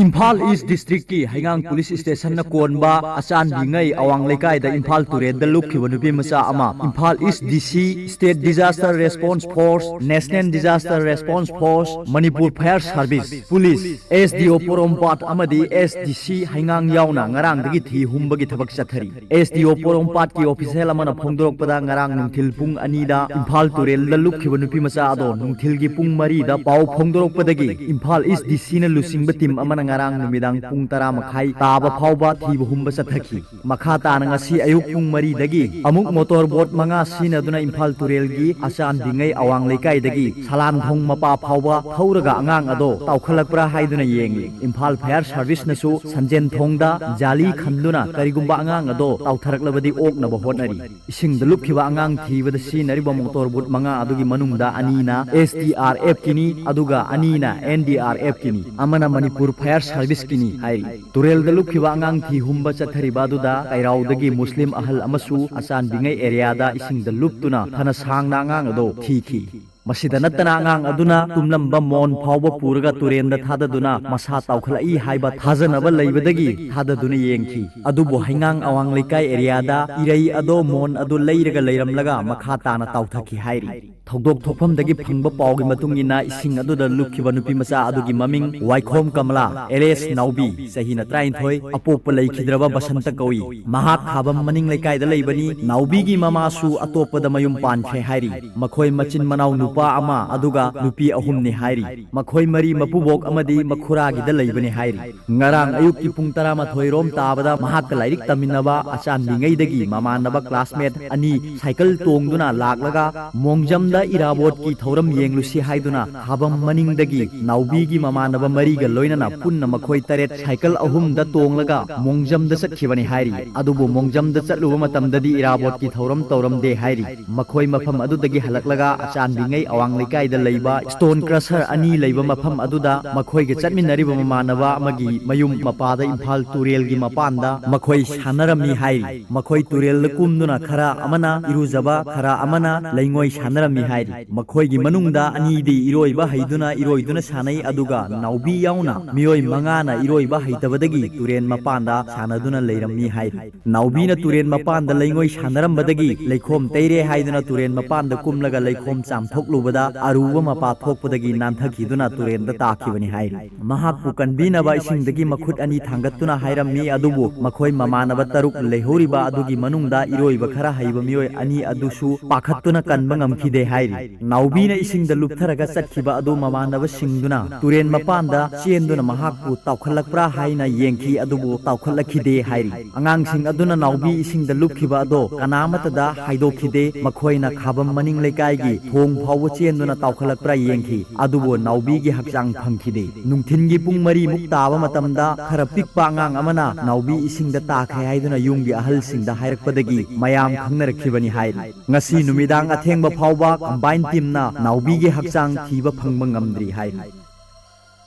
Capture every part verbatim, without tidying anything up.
ꯏꯝꯐꯥꯜ ꯏꯁ ꯗꯤꯁꯇ꯭ꯔꯤꯛꯀꯤ ꯍꯩꯉꯥꯡ ꯄꯨꯂꯤꯁ ꯁ꯭ꯇꯦꯁꯟꯅ ꯀꯣꯟꯕ ꯑꯆꯥꯟꯕꯤꯉꯩ ꯑꯋꯥꯡ ꯂꯩꯀꯥꯏꯗ ꯏꯝꯐꯥꯜ ꯇꯨꯔꯦꯜꯗ ꯂꯨꯞꯈꯤꯕ ꯅꯨꯄꯤ ꯃꯆꯥ ꯑꯃ ꯏꯝꯐꯥꯜ ꯏꯁ ꯗꯤ ꯁꯤ, State Disaster Response Force, National Disaster Response Force, Manipur Fire Service, police, S D ꯑꯣ ꯄꯣꯔꯣꯝꯄꯥꯠ ꯑꯃꯗꯤ ꯑꯦꯁ ꯗꯤ ꯁꯤ ꯍꯩꯉꯥꯡ ꯌꯥꯎꯅ ꯉꯔꯥꯡꯗꯒꯤ ꯊꯤ ꯍꯨꯝꯕꯒꯤ ꯊꯕꯛ ꯆꯠꯊꯔꯤ꯫ ꯑꯦꯁ ꯗꯤ ꯑꯣ ꯄꯣꯔꯣꯝꯄꯥꯠꯀꯤ ꯑꯣꯐꯤꯁꯦꯜ ꯑꯃꯅ ꯐꯣꯡꯗꯣꯔꯛꯄꯗ ꯉꯔꯥꯡ ꯅꯨꯡꯊꯤꯜ ꯄꯨꯡ ꯑꯅꯤꯗ ꯏꯝꯐꯥꯜ ꯇꯨꯔꯦꯜꯗ ꯂꯨꯞꯈꯤꯕ ꯅꯨꯄꯤ ꯃꯆꯥ ꯑꯗꯣ ꯅꯨꯡꯊꯤꯜꯒꯤ ꯄꯨꯡ ꯃꯔꯤꯗ ꯄꯥꯎ ꯐꯣꯡꯗꯣꯔꯛꯄꯗꯒꯤ ꯏꯝꯐꯥꯜ ꯏꯁ ꯗꯤ ꯁꯤꯅ ꯂꯨꯆꯤꯡꯕ ꯇꯤꯝ ꯑꯃꯅ ꯉꯔꯥꯡ ꯅꯨꯃꯤꯗꯥꯡ ꯄꯨꯡ ꯇꯔꯥ ꯃꯈꯥꯏ ꯇꯥꯕ ꯐꯥꯎꯕ ꯊꯤꯕ ꯍꯨꯝꯕ ꯆꯠꯊꯈꯤ꯫ ꯃꯈꯥ ꯇꯥꯅ ꯉꯁꯤ ꯑꯌꯨꯛ ꯄꯨꯡ ꯃꯔꯤꯗꯒꯤ ꯑꯃꯨꯛ ꯃꯣꯇꯣꯔ ꯕꯣꯠ ꯃꯉꯥ ꯁꯤꯖꯤꯟꯅꯗꯨꯅ ꯏꯝꯐꯥꯜ ꯇꯨꯔꯦꯜꯒꯤ ꯑꯆꯥꯟꯕꯤꯉꯩ ꯑꯋꯥꯡ ꯂꯩꯀꯥꯏꯗꯒꯤ ꯁꯂꯥꯟꯊꯣꯡ ꯃꯄꯥ ꯐꯥꯎꯕ ꯊꯧꯔꯒ ꯑꯉꯥꯡ ꯑꯗꯣ ꯇꯥꯎꯈꯠꯂꯛꯄ꯭ꯔꯥ ꯍꯥꯏꯗꯨꯅ ꯌꯦꯡꯂꯤ꯫ ꯏꯝꯐꯥꯜ Fire Serviceꯅꯁꯨ ꯁꯟꯖꯦꯟ ꯊꯣꯡꯗ ꯖꯥꯂꯤ ꯈꯟꯗꯨꯅ ꯀꯔꯤꯒꯨꯝꯕ ꯑꯉꯥꯡ ꯑꯗꯣ ꯇꯥꯎꯊꯔꯛꯂꯕꯗꯤ ꯑꯣꯛꯅꯕ ꯍꯣꯠꯅꯔꯤ꯫ ꯏꯁꯤꯡꯗ ꯂꯨꯞꯈꯤꯕ ꯑꯉꯥꯡ ꯊꯤꯕꯗ ꯁꯤꯖꯤꯟꯅꯔꯤꯕ ꯃꯣꯇꯣꯔ ꯕꯣꯠ ꯃꯉꯥ ꯑꯗꯨꯒꯤ ꯃꯅꯨꯡꯗ ꯑꯅꯤꯅ ꯑꯦꯁ ꯗꯤ ꯑꯥꯔ ꯑꯦꯐꯀꯤꯅꯤ, ꯑꯗꯨꯒ ꯑꯅꯤꯅ ꯑꯦꯟ ꯗꯤ ꯑꯥꯔ ꯑꯦꯐꯀꯤꯅꯤ, ꯑꯃꯅ ꯃꯅꯤꯄꯨꯔ Fire Serviceꯀꯤꯅꯤ ꯍꯥꯏꯔꯤ꯫ ꯇꯨꯔꯦꯜꯗ ꯂꯨꯞꯈꯤꯕ ꯑꯉꯥꯡ ꯊꯤ ꯍꯨꯝꯕ ꯆꯠꯊꯔꯤꯕ ꯑꯗꯨꯗ ꯀꯩꯔꯥꯎꯗꯒꯤ ꯃꯨꯁꯂꯤꯝ ꯑꯍꯜ ꯑꯃꯁꯨ ꯑꯆꯥꯟꯕꯤꯉꯩ ꯑꯦꯔꯤꯌꯥꯗ ꯏꯁꯤꯡꯗ ꯂꯨꯞꯇꯨꯅ ꯐꯅ ꯁꯥꯡꯅ ꯑꯉꯥꯡ ꯑꯗꯣ ꯊꯤꯈꯤ꯫ ꯃꯁꯤꯗ ꯅꯠꯇꯅ ꯑꯉꯥꯡ ꯑꯗꯨꯅ ꯇꯨꯝꯂꯝꯕ ꯃꯣꯟ ꯐꯥꯎꯕ ꯄꯨꯔꯒ ꯇꯨꯔꯦꯟꯗ ꯊꯥꯗꯗꯨꯅ ꯃꯁꯥ ꯇꯥꯎꯈꯠꯂꯛꯏ ꯍꯥꯏꯕ ꯊꯥꯖꯅꯕ ꯂꯩꯕꯗꯒꯤ ꯊꯥꯗꯗꯨꯅ ꯌꯦꯡꯈꯤ꯫ ꯑꯗꯨꯕꯨ ꯍꯩꯉꯥꯡ ꯑꯋꯥꯡ ꯂꯩꯀꯥꯏ ꯑꯦꯔꯤꯌꯥꯗ ꯏꯔꯩ ꯑꯗꯣ ꯃꯣꯟ ꯑꯗꯨ ꯂꯩꯔꯒ ꯂꯩꯔꯝꯂꯒ ꯃꯈꯥ ꯇꯥꯅ ꯇꯥꯎꯊꯈꯤ ꯍꯥꯏꯔꯤ꯫ ꯊꯧꯗꯣꯛ ꯊꯣꯛꯐꯝꯗꯒꯤ ꯐꯪꯕ ꯄꯥꯎꯒꯤ ꯃꯇꯨꯡ ꯏꯟꯅ ꯏꯁꯤꯡ ꯑꯗꯨꯗ ꯂꯨꯞꯈꯤꯕ ꯅꯨꯄꯤ ꯃꯆꯥ ꯑꯗꯨꯒꯤ ꯃꯃꯤꯡ ꯋꯥꯏꯈꯣꯝ ꯀꯃꯂꯥ, ꯑꯦꯂꯤꯌꯥꯁ ꯅꯥꯎꯕꯤ, ꯆꯍꯤꯅ ꯇꯔꯥꯅꯤꯊꯣꯏ, ꯑꯄꯣꯛꯄ ꯂꯩꯈꯤꯗ꯭ꯔꯕ ꯕꯁꯟꯇ ꯀꯧꯏ꯫ ꯃꯍꯥꯛ ꯈꯥꯕꯝ ꯃꯅꯤꯡ ꯂꯩꯀꯥꯏꯗ ꯂꯩꯕꯅꯤ꯫ ꯅꯥꯎꯕꯤꯒꯤ ꯃꯃꯥꯁꯨ ꯑꯇꯣꯞꯄꯗ ꯃꯌꯨꯝ ꯄꯥꯟꯈ꯭ꯔꯦ ꯍꯥꯏꯔꯤ꯫ ꯃꯈꯣꯏ ꯃꯆꯤꯟ ꯃꯅꯥꯎ ꯅꯨꯄꯥ ꯑꯃ ꯑꯗꯨꯒ ꯅꯨꯄꯤ ꯑꯍꯨꯝꯅꯤ ꯍꯥꯏꯔꯤ꯫ ꯃꯈꯣꯏ ꯃꯔꯤ ꯃꯄꯨꯕꯣꯛ ꯑꯃꯗꯤ ꯃꯈꯨꯔꯥꯒꯤꯗ ꯂꯩꯕꯅꯤ ꯍꯥꯏꯔꯤ꯫ ꯉꯔꯥꯡ ꯑꯌꯨꯛꯀꯤ ꯄꯨꯡ ꯇꯔꯥꯃꯥꯊꯣꯏ ꯔꯣꯝ ꯇꯥꯕꯗ ꯃꯍꯥꯛꯀ ꯂꯥꯏꯔꯤꯛ ꯇꯝꯃꯤꯟꯅꯕ ꯑꯆꯥꯟꯕꯤꯉꯩꯗꯒꯤ ꯃꯃꯥꯟꯅꯕ classmate ꯑꯅꯤ ꯁꯥꯏꯀꯜ ꯇꯣꯡꯗꯨꯅ ꯂꯥꯛꯂꯒ ꯃꯣꯡꯖꯝꯗ ꯏꯔꯥꯕꯣꯠꯀꯤ ꯊꯧꯔꯝ ꯌꯦꯡꯂꯨꯁꯤ ꯍꯥꯏꯗꯨꯅ ꯈꯥꯕꯝ ꯃꯅꯤꯡꯗꯒꯤ ꯅꯥꯎꯕꯤꯒꯤ ꯃꯃꯥꯟꯅꯕ ꯃꯔꯤꯒ ꯂꯣꯏꯅꯅ ꯄꯨꯟꯅ ꯃꯈꯣꯏ ꯇꯔꯦꯠ ꯁꯥꯏꯀꯜ ꯑꯍꯨꯝꯗ ꯇꯣꯡꯂꯒ ꯃꯣꯡꯖꯝꯗ ꯆꯠꯈꯤꯕꯅꯤ ꯍꯥꯏꯔꯤ꯫ ꯑꯗꯨꯕꯨ ꯃꯣꯡꯖꯝꯗ ꯆꯠꯂꯨꯕ ꯃꯇꯝꯗꯗꯤ ꯏꯔꯥꯕꯣꯠꯀꯤ ꯊꯧꯔꯝ ꯇꯧꯔꯝꯗꯦ ꯍꯥꯏꯔꯤ꯫ ꯃꯈꯣꯏ ꯃꯐꯝ ꯑꯗꯨꯗꯒꯤ ꯍꯜꯂꯛꯂꯒ ꯑꯆꯥꯟꯕꯤꯉꯩ ꯑꯋꯥꯡ ꯂꯩꯀꯥꯏꯗ ꯂꯩꯕ stone crusher ꯑꯅꯤ ꯂꯩꯕ ꯃꯐꯝ ꯑꯗꯨꯗ ꯃꯈꯣꯏꯒ ꯆꯠꯃꯤꯟꯅꯔꯤꯕ ꯃꯃꯥꯟꯅꯕ ꯑꯃꯒꯤ ꯃꯌꯨꯝ ꯃꯄꯥꯗ ꯏꯝꯐꯥꯜ ꯇꯨꯔꯦꯜꯒꯤ ꯃꯄꯥꯟꯗ ꯃꯈꯣꯏ ꯁꯥꯟꯅꯔꯝꯃꯤ ꯍꯥꯏꯔꯤ꯫ ꯃꯈꯣꯏ ꯇꯨꯔꯦꯜꯗ ꯀꯨꯝꯗꯨꯅ ꯈꯔ ꯑꯃꯅ ꯏꯔꯨꯖꯕ, ꯈꯔ ꯑꯃꯅ ꯂꯩꯉꯣꯏ ꯁꯥꯟꯅꯔꯝꯃꯤ ꯍꯥꯏꯔꯤ꯫ ꯃꯈꯣꯏꯒꯤ ꯃꯅꯨꯡꯗ ꯑꯅꯤꯗꯤ ꯏꯔꯣꯏꯕ ꯍꯩꯗꯨꯅ ꯏꯔꯣꯏꯗꯨꯅ ꯁꯥꯟꯅꯩ, ꯑꯗꯨꯒ ꯅꯥꯎꯕꯤ ꯌꯥꯎꯅ ꯃꯤꯑꯣꯏ ꯃꯉꯥꯅ ꯏꯔꯣꯏꯕ ꯍꯩꯇꯕꯗꯒꯤ ꯇꯨꯔꯦꯟ ꯃꯄꯥꯟꯗ ꯁꯥꯟꯅꯗꯨꯅ ꯂꯩꯔꯝꯃꯤ ꯍꯥꯏꯔꯤ꯫ ꯅꯥꯎꯕꯤꯅ ꯇꯨꯔꯦꯟ ꯃꯄꯥꯟꯗ ꯂꯩꯉꯣꯏ ꯁꯥꯟꯅꯔꯝꯕꯗꯒꯤ ꯂꯩꯈꯣꯝ ꯇꯩꯔꯦ ꯍꯥꯏꯗꯨꯅ ꯇꯨꯔꯦꯟ ꯃꯄꯥꯟꯗ ꯀꯨꯝꯂꯒ ꯂꯩꯈꯣꯝ ꯆꯥꯝꯊꯣꯛꯂꯨꯕꯗ ꯑꯔꯨꯕ ꯃꯄꯥ ꯊꯣꯛꯄꯗꯒꯤ ꯅꯥꯟꯊꯈꯤꯗꯨꯅ ꯇꯨꯔꯦꯟꯗ ꯇꯥꯈꯤꯕꯅꯤ ꯍꯥꯏꯔꯤ꯫ ꯃꯍꯥꯛꯄꯨ ꯀꯟꯕꯤꯅꯕ ꯏꯁꯤꯡꯗꯒꯤ ꯃꯈꯨꯠ ꯑꯅꯤ ꯊꯥꯡꯒꯠꯇꯨꯅ ꯍꯥꯏꯔꯝꯃꯤ, ꯑꯗꯨꯕꯨ ꯃꯈꯣꯏ ꯃꯃꯥꯟꯅꯕ ꯇꯔꯨꯛ ꯂꯩꯍꯧꯔꯤꯕ ꯑꯗꯨꯒꯤ ꯃꯅꯨꯡꯗ ꯏꯔꯣꯏꯕ ꯈꯔ ꯍꯩꯕ ꯃꯤꯑꯣꯏ ꯑꯅꯤ ꯑꯗꯨꯁꯨ ꯄꯥꯈꯠꯇꯨꯅ ꯀꯟꯕ ꯉꯝꯈꯤꯗꯦ ꯍꯥꯏꯔꯤ꯫ ꯅꯥꯎꯕꯤꯅ ꯏꯁꯤꯡꯗ ꯂꯨꯞꯊꯔꯒ ꯆꯠꯈꯤꯕ ꯑꯗꯨ ꯃꯃꯥꯟꯅꯕꯁꯤꯡꯗꯨꯅ ꯇꯨꯔꯦꯟ ꯃꯄꯥꯟꯗ ꯆꯦꯟꯗꯨꯅ ꯃꯍꯥꯛꯄꯨ ꯇꯥꯎꯈꯠꯂꯛꯄ꯭ꯔꯥ ꯍꯥꯏꯅ ꯌꯦꯡꯈꯤ, ꯑꯗꯨꯕꯨ ꯇꯥꯎꯈꯠꯂꯛꯈꯤꯗꯦ ꯍꯥꯏꯔꯤ꯫ ꯑꯉꯥꯡꯁꯤꯡ ꯑꯗꯨꯅ ꯅꯥꯎꯕꯤ ꯏꯁꯤꯡꯗ ꯂꯨꯞꯈꯤꯕ ꯑꯗꯣ ꯀꯅꯥꯃꯠꯇꯗ ꯍꯥꯏꯗꯣꯛꯈꯤꯗꯦ꯫ ꯃꯈꯣꯏꯅ ꯈꯥꯕꯝ ꯃꯅꯤꯡ ꯂꯩꯀꯥꯏꯒꯤ ꯊꯣꯡ ꯐꯥꯎꯕ ꯆꯦꯟꯗꯨꯅ ꯇꯥꯎꯈꯠꯂꯛꯄ꯭ꯔꯥ ꯌꯦꯡꯈꯤ, ꯑꯗꯨꯕꯨ ꯅꯥꯎꯕꯤꯒꯤ ꯍꯛꯆꯥꯡ ꯐꯪꯈꯤꯗꯦ꯫ ꯅꯨꯡꯊꯤꯟꯒꯤ ꯄꯨꯡ ꯃꯔꯤꯃꯨꯛ ꯇꯥꯕ ꯃꯇꯝꯗ ꯈꯔ ꯄꯤꯛꯄ ꯑꯉꯥꯡ ꯑꯃꯅ ꯅꯥꯎꯕꯤ ꯏꯁꯤꯡꯗ ꯇꯥꯈ꯭ꯔꯦ ꯍꯥꯏꯗꯨꯅ ꯌꯨꯝꯒꯤ ꯑꯍꯜꯁꯤꯡꯗ ꯍꯥꯏꯔꯛꯄꯗꯒꯤ ꯃꯌꯥꯝ ꯈꯪꯅꯔꯛꯈꯤꯕꯅꯤ ꯍꯥꯏꯔꯤ꯫ ꯉꯁꯤ ꯅꯨꯃꯤꯗꯥꯡ ꯑꯊꯦꯡꯕ ꯐꯥꯎꯕ combine teamꯅ ꯅꯥꯎꯕꯤꯒꯤ ꯍꯛꯆꯥꯡ ꯊꯤꯕ ꯐꯪꯕ ꯉꯝꯗ꯭ꯔꯤ ꯍꯥꯏꯔꯤ꯫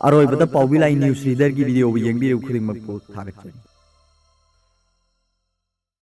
ꯑꯔꯣꯏꯕꯗ ꯄꯥꯎꯕꯤ ꯂꯥꯏ news readerꯒꯤ videoꯕꯨ ꯌꯦꯡꯕꯤꯔꯤꯕ ꯈꯨꯗꯤꯡꯃꯛꯄꯨ ꯊꯥꯒꯠꯆꯔꯤ꯫